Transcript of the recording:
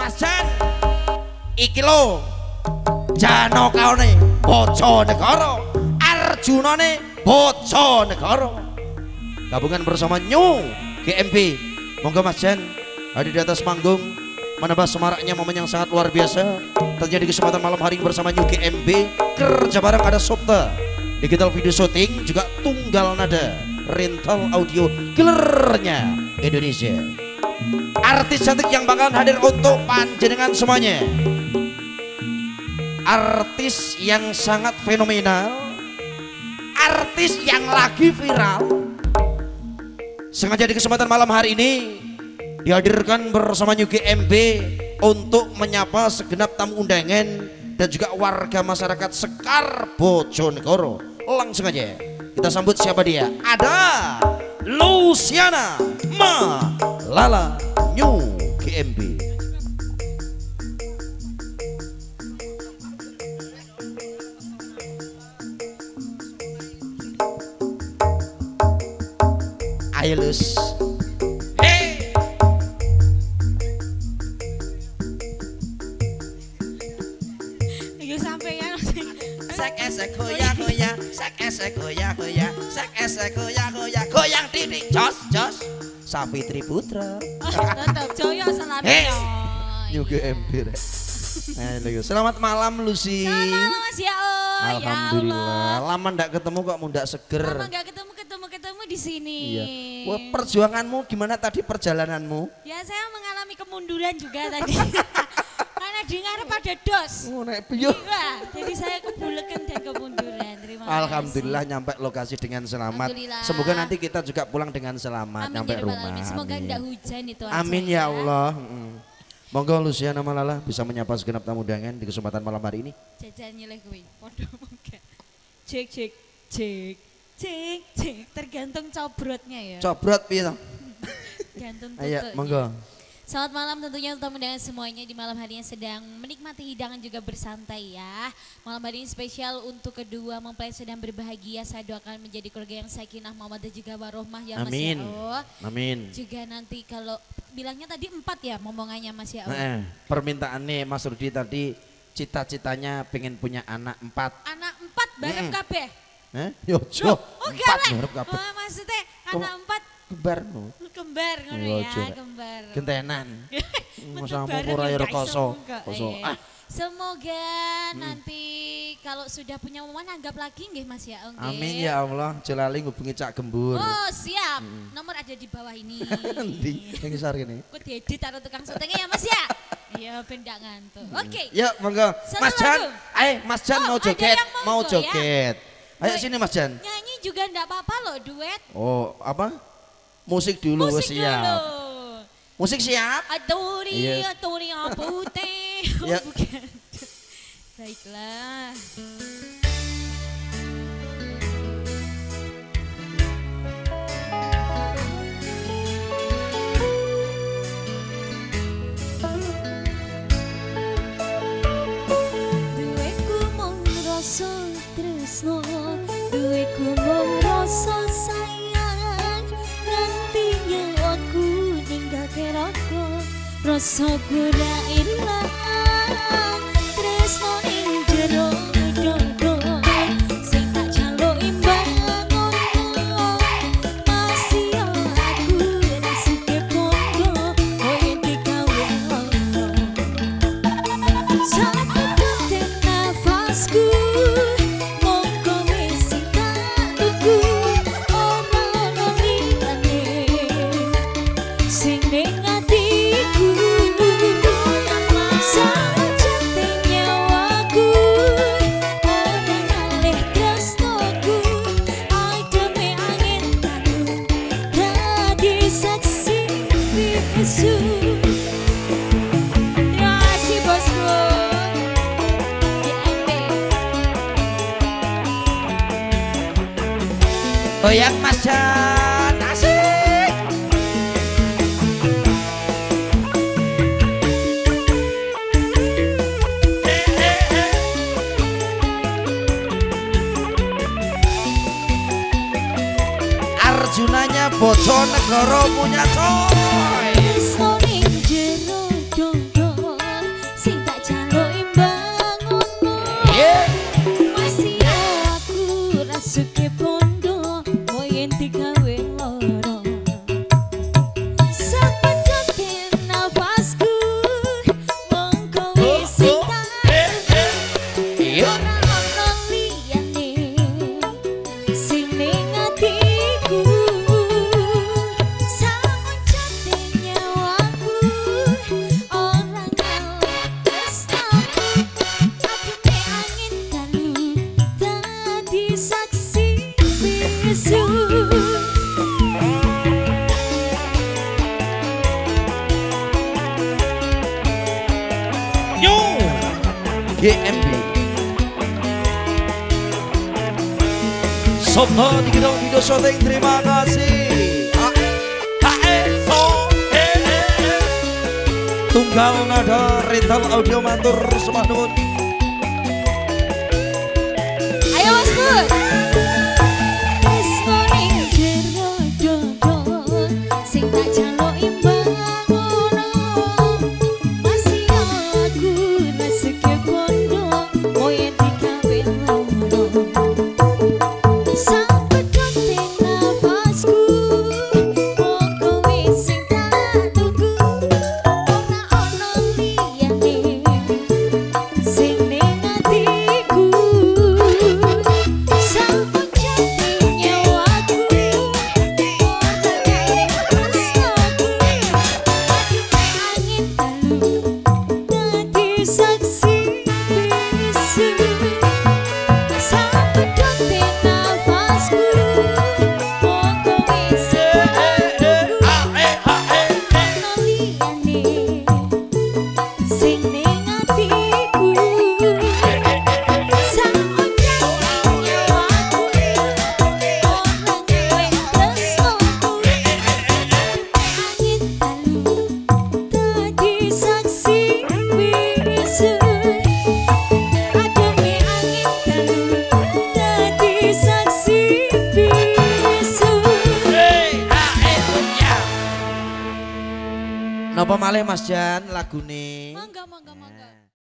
Mas Jan. Iki lho Janokaone Bojonegoro, Arjunane Bojonegoro. Gabungan bersama New GMB. Monggo Mas Jan hadir di atas panggung menambah semaraknya momen yang sangat luar biasa terjadi kesempatan malam hari ini bersama New GMB. Kerja bareng ada Sobta Digital Video Shooting, juga Tunggal Nada Rental Audio Gelernya Indonesia. Artis cantik yang bakalan hadir untuk panjenengan semuanya, artis yang sangat fenomenal, artis yang lagi viral. Sengaja di kesempatan malam hari ini dihadirkan bersama New GMB untuk menyapa segenap tamu undangan dan juga warga masyarakat Sekar Bojonegoro. Langsung aja kita sambut siapa dia. Ada Lusiana Malala New GMB. Ayo Lus. Hey. Yo sampeyan sek esek goyang goyang, sek esek goyang goyang, sek esek goyang goyang, goyang titik jos jos. Safitri Putra. Oh, tetep joyo selamat. Hey. New GMB. Selamat malam Lucy. Selamat malam Mas Yao. Alhamdulillah. Lama ndak ketemu kok mundak seger. Lama nggak ketemu di sini. Iya. Wah, perjuanganmu gimana tadi perjalananmu? Ya saya mengalami kemunduran juga tadi. Karena di ngarep ada dos. Oh, nek piye? Iya, jadi saya kebulekan dan kemunduran. Terima kasih. Alhamdulillah nyampe lokasi dengan selamat. Semoga nanti kita juga pulang dengan selamat. Amin, nyampe ya rumah. Amin. Semoga tidak hujan itu aja. Amin ya Allah. Monggo Lusiana Malala bisa menyapa segenap tamu undangan di kesempatan malam hari ini. Jajan nyileh kuwi, padha monggo. Cek cek cek cek cek, tergantung cobrotnya ya. Cobrot piye to? Gantung Ayo monggo. Selamat malam tentunya untuk tamu undangan semuanya di malam hari yang sedang menikmati hidangan juga bersantai ya. Malam hari ini spesial untuk kedua mempelai sedang berbahagia. Saya doakan menjadi keluarga yang sakinah, mawaddah juga warohmah ya Mas. Amin. Yao. Amin. Juga nanti kalau bilangnya tadi 4 ya ngomongannya Mas Yao. Permintaannya Mas Rudi tadi cita-citanya pengen punya anak 4. Anak 4 bareng kabeh. Yo jo. Oh, 4 bareng kabeh. Oh, maksudnya anak 4 kembar no. Kembar ngono ya, kembar. Gentenan. Masamu ora ya rekoso. Ah. Semoga nanti kalau sudah punya momen anggap lagi nggih Mas ya. Amin ya Allah, aja lali ngubungi Cak Gembur. Oh, siap. Nomor ada di bawah ini. Endi? Yang ngisor kene. Kok diedit karo tukang syutingnya ya Mas ya? Iya, ben ndak ngantuk. Oke. Ya, monggo. Mas Jan, Mas Jan mau joget, mau joget. Ayo sini Mas Jan. Nyanyi juga ndak apa-apa loh, duet. Oh, apa? Musik dulu. Musik siap. Dulu. Musik siap. Aturi, aturi putih. Ya. Bukan. Baiklah. Duweku mung rasa tresno, duweku mung rasa sayang. Aku ninggalke roko, rasaku ra ilang, tresno ing jero dodo, sing tak jaluki bangun, masih aku nasibe monggo, koyo digawe ngono. Sakit nafasku, monggo wis sing tak tunggu. Sing ning atiku sajate nyawaku ora ngalih tresnoku ademe angin tanu dadi saksi bisu. Terima kasih bosku. GMB. Goyang Mas Jan, asik. Arjunanya Bojonegoro punya coy. Tresno ing jero dodo, GMB. Sobto Digital Video Shooting, terima kasih. Tunggal Nada Rental Audio matur sembah nuwun. Ayo Mas Pur. Napa malih Mas Jan lagune? Mangga mangga mangga.